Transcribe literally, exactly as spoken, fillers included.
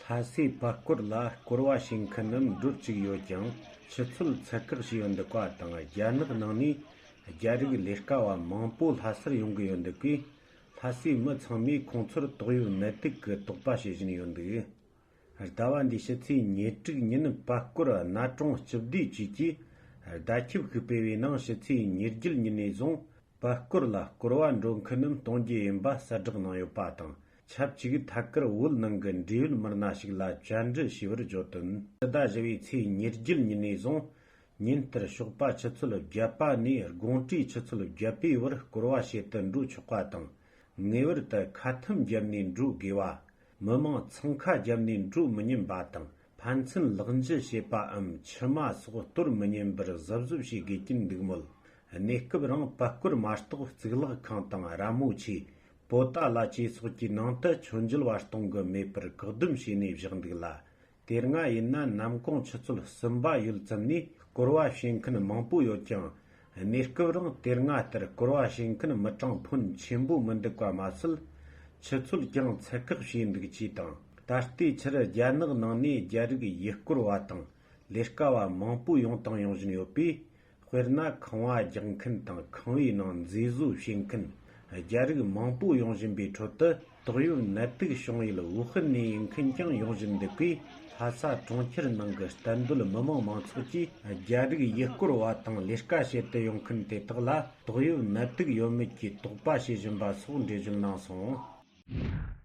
ལྷ་སའི་པར་སྐོར་ལ་སྐོར་བ་བྱེད་མཁན་རྣམས་འགྲོ་བཅུག་ཡོད་ཀྱང་། ཆུ་ཚོད་ཚད་བཀག་བྱས་ཡོད་འདུག་པ་དང་། རྒྱ་ནག་ནང་ནས་རྒྱ་རིགས་ལས་ཀ་བ་མང་པོ་ལྷ་སར་ཡོང་གི་ཡོད་འདུག་པས། ལྷ་སའི་མི་ཚང་མས་ཁོང་ཚོར་ཏོག་དབྱིབས་ནད་དུག་གི་དོགས་པ་བྱེད་བཞིན་ཡོད་འདུག་ཟླ་བ་འདིའི་ཕྱི་ཚེས་ཉེར་དྲུག་ཉིན་པར་སྐོར་གནའ་གྲོང་སྤྱི་བདེ་ཅུས་ཀྱིས་བརྡ་ཁྱབ་ཤིག་སྤེལ་བའི་ནང་། ཕྱི་ཚེས་ཉེར་བརྒྱད་ཉིན་ནས་བཟུང་པར་སྐོར་ལ་སྐོར་བ་འགྲོ་མཁན་རྣམས་གཏོང་རྒྱུ་ཡིན་པ་གསལ་བསྒྲགས་གནང་ཡོད་པ་དང་། ཆབས་ཅིག་ཐད་ཀར་བོད་ནང་གི་འབྲེལ་ཡོད་མི་སྣ་ཞིག་ལ་བཅར་འདྲི་ཞུས་པར་བརྗོད་དོན། སྤྱི་ཟླ་བཞི་པའི་ཚེས་ཉེར་བརྒྱད་ཉིན་ནས་བཟུང་ཉིན་ལྟར་ཞོགས་པ་ཆུ་ཚོད་བརྒྱད་པ་ནས་དགོང་དྲོའི་ཆུ་ཚོད་བརྒྱད་པའི་བར་སྐོར་བ་བྱེད་དུ་འགྲོ་ཆོག་པ་དང་། ངེས་པར་དུ་ཁ་ཐུམ་བརྒྱབ་ནས་འགྲོ་དགོས་པ། མི་མང་འཚང་ཁ་བརྒྱབ་ནས་འགྲོ་མི་ཉན་པ་དང་། ཕན་ཚུན་ལག་འཇུ་བྱེད་པའམ་མཆི་མ་སོགས་གཏོར་མི་ཉན་པར་གཟབ་གཟབ་བྱེད་དགོས་ཀྱིན་འདུག་མོད། གནས་སྐབས་རིང་པར་སྐོར་མ་གཏོགས་གཙུག་ལག་ཁང་དང་ར་མོ་ཆེ། པོ་ཏཱ་ལ་ཆེ་སོགས་ཀྱི་ནང་དུ་མཆོད་མཇལ་བ་གཏོང་གི་མེད་པར་བཀག་སྡོམ་བྱས་ནས་བཞག་འདུག་ལ། དེ་སྔ་ཡིན་ན་ནམ་གུང་ཆུ་ཚོད་གསུམ་པ་ཡོལ་ཙམ་ནས་སྐོར་བ་བྱེད་མཁན་མང་པོ་ཡོད་ཀྱང་། གནས་སྐབས་རིང་དེ་སྔ་ལྟར་སྐོར་བ་བྱེད་མཁན་མི་གྲངས་ཕོན་ཆེན་པོ་མི་འདུག་པ་མ་ཟད། ཆུ་ཚོད་ཀྱང་ཚད་བཀག་བྱས་འདུག་ཅེས་དང་། ད་ལྟའི་ཆར་རྒྱ་ནག་ནང་ནས་རྒྱ་རིགས་ཡུལ་སྐོར་བ་དང་ལས་ཀ་བ་མང་པོ་ཡོང་དང་ཡོང་བཞིན་ཡོད་པས། དཔེར་ན་ཁང་བ་རྒྱག་མཁན་དང་ཁང་བའི་ནང་མཛེས་བཟོ་བྱེད་མཁན། རྒྱ་རིགས་མང་པོ་ཡོང་བཞིན་པའི་ཁྲོད་དུ་ཏོག་དབྱིབས་ནད་དུག་བྱུང་ཡུལ་ཝུ་ཧན་ནས་ཡིན་མཁན་ཀྱང་ཡོང་བཞིན་འདུག་པས། ལྷ་ས་གྲོང་ཁྱེར་ནང་གི་གཏན་སྡོད་མི་མང་མང་ཚོགས་ཀྱིས་རྒྱ་རིགས་ཡུལ་སྐོར་བ་དང་ལས་ཀ་བྱེད་དུ་ཡོང་མཁན་དེ་དག་ལ་ཏོག་དབྱིབས་ནད་དུག་ཡོད་མེད་ཀྱི་དོགས་པ་བྱེད་བཞིན་པ་སོགས་འགྲེལ་བརྗོད་གནང་སོང་།